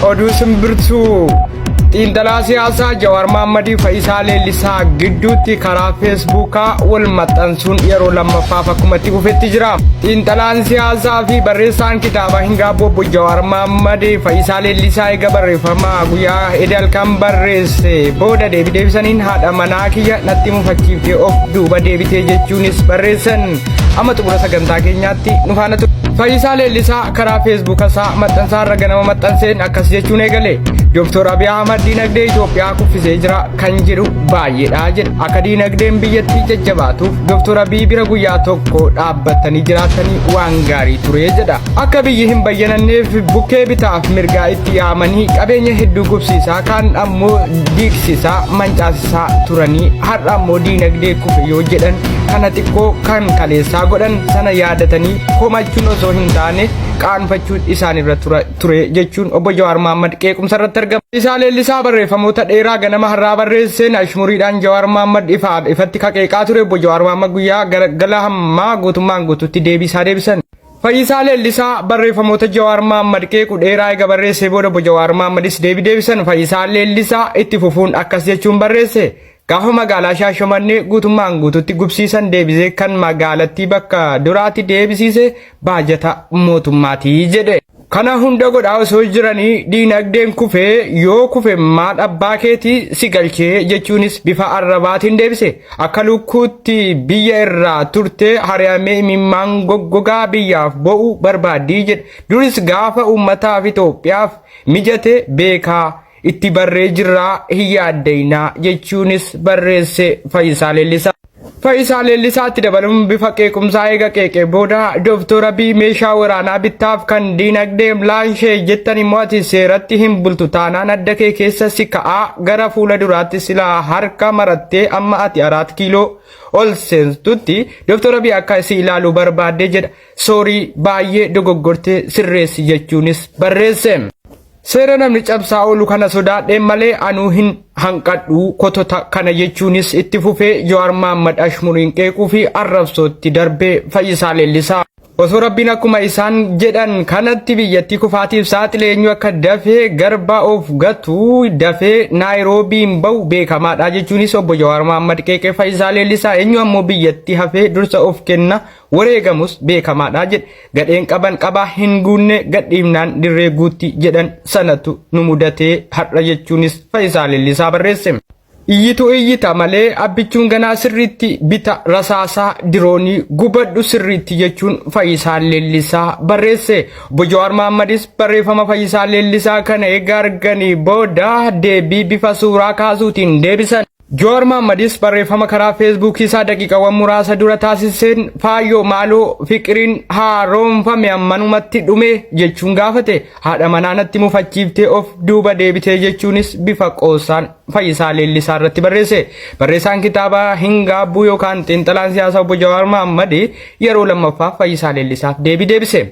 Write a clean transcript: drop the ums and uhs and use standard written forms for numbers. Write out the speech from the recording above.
Oduu simbirtuu xiinxalaa siyaasaa Jawaar Mohammadii Fayyisaa Leellisaa gidduutti karaa Feesbuukaa wal maxxansuun yeroo lammaffaaf akkuma itti fufetti jira. Xiinxalaan siyaasaa fi barreessaan kitaabaa hin gaabbu obbo Jawaar Mohammadii Fayyisaa Leellisaa eega barreeffama guyyaa eda halkan barreesse booda deebii deebisaniin haadha manaa kiyya natti mufachiiftee of duuba deebitee jechuunis barreessan. Amma xumura sagantaa keenyaatti nu faana ture. Fayyisaa Leellisaa karaa Feesbuuka isaa maxxansaa irra ganama maxxanseen akkas jechuun eegale. Dooktor Abiy Ahmad diinagdee Itoophiyaa kuffisee jira kan jedhu baay'eedha jedha. Akka diinagdeen biyyattii jajjabaatuuf Dooktor Abiy bira guyyaa tokko dhaabbatanii jiraatanii waan gaarii ture jedha. Akka biyyi hin bayyananneef bukkee bitaaf mirgaa itti yaamanii qabeenya hedduu gubsiisaa kaan ammoo diigsisaa mancaasisaa turanii har'a ammoo diinagdee kufe yoo jedhan kana xiqqoo kan kaleessaa godhan sana yaadatanii komachuun osoo hin taane qaanfachuun isaanirra ture jechuun obbo Jawaar Mahaammad qeequmsa irratti argama. Isaa Leellisaa barreeffamoota dheeraa ganama har'aa barreesseen ashmuriidhaan Jawaar Mahaammad ifaaf ifatti kaqeeqaa ture. Obbo Jawaar Mahaammad guyyaa galgala hammaa guutummaan guutuutti deebii isaa deebisan. Fayyisaa Leellisaa barreeffamoota Jawaar Mahaammad qeequ dheeraa eega barreessee booda obbo Jawaar Mahammadis deebii deebisan. Fayyisaa Leellisaa itti fufuun akkas jechuun barreesse. Gaafa magaalaa Shaashamannee guutummaan guututti gubsiisan deebisee kan magaalattii bakka duraatti deebisiise baajata mootummaati jedhe. Kana hunda godhaa osoo jiranii diinagdeen kufee yoo kufe maal abbaa keetii si galchee jechuunis bifa arrabaatiin deebise. Akka lukkuutti biyya irraa turtee hari'amee imimmaan goggogaa biyyaaf bo'u barbaaddii jedhe. Duris gaafa uummataaf Itoophiyaaf mijate beekaa itti barree jirraa hin yaaddayinaa jechuunis barreesse Fayyisaa Leellisaa. Fayyisaa Leellisaatti dabaluun bifa qeequmsaa eega qeeqee booda Dooktor Abiy meeshaa waraanaa bittaaf kan diinagdee laanshee jettan immoo ati seeratti hin bultu taanaan adda kee keessa si ka'aa gara fuula duraatti silaa harka marattee amma ati araat kiiloo ol seentutti Dooktor Abiy akka si ilaalu barbaadde jedha. Soorii baay'ee dogoggortee sirreessi jechuunis barreesse. Seera namni cabsaa oolu kana sodaadheen malee anuu hin hanqadhu kotota kana jechuunis itti fufee Jawaar Mahaammad Ashmuriin qeequu fi arrabsootti darbee Fayyisaa Leellisaa. Osoo Rabbiin akkuma isaan jedhan kanatti biyyattii kufaatiif saaxile eenyu akka dafee garba of gatu dafee Naayiroobiin bahu beekamaadha jechuunis obbo Jawaar Mahaammad qeeqee Fayyisaa Leellisaa eenyu ammoo biyyattii hafee dursa of kenna wareegamus beekamaadha jedhe. Gadheen qaban qabaa hin guunne gadhiifnaan dirree guutti jedhan sanatu nu mudatee har'a jechuunis Fayyisaa Leellisaa barreesse. Iyyitu iyyita malee abbichuun ganaa sirriitti bita rasaasaa diroonii gubadhu sirriitti jechuun Fayyisaa Leellisaa barreesse. Obbo Jawaar Mahammadis barreeffama Fayyisaa Leellisaa kana eega arganii booda deebii bifa suuraa kaasuutiin deebisan. Jawaar Mahammadis barreeffama karaa Feesbuukii isaa daqiiqawwan muraasa dura taasiseen faayyoo maaloo fiqiriin haaroomfame ammanumatti dhume jechuun gaafate. Haadha manaa natti mufachiiftee of duuba deebitee jechuunis bifa qoosaan Fayyisaa Leellisaa irratti barreesse. Barreessaan kitaaba hin gaabbuu yookaan xiinxalaan siyaasaa obbo Jawaar Mahammad yeroo lammaffaaf Fayyisaa Leellisaaf deebii deebise.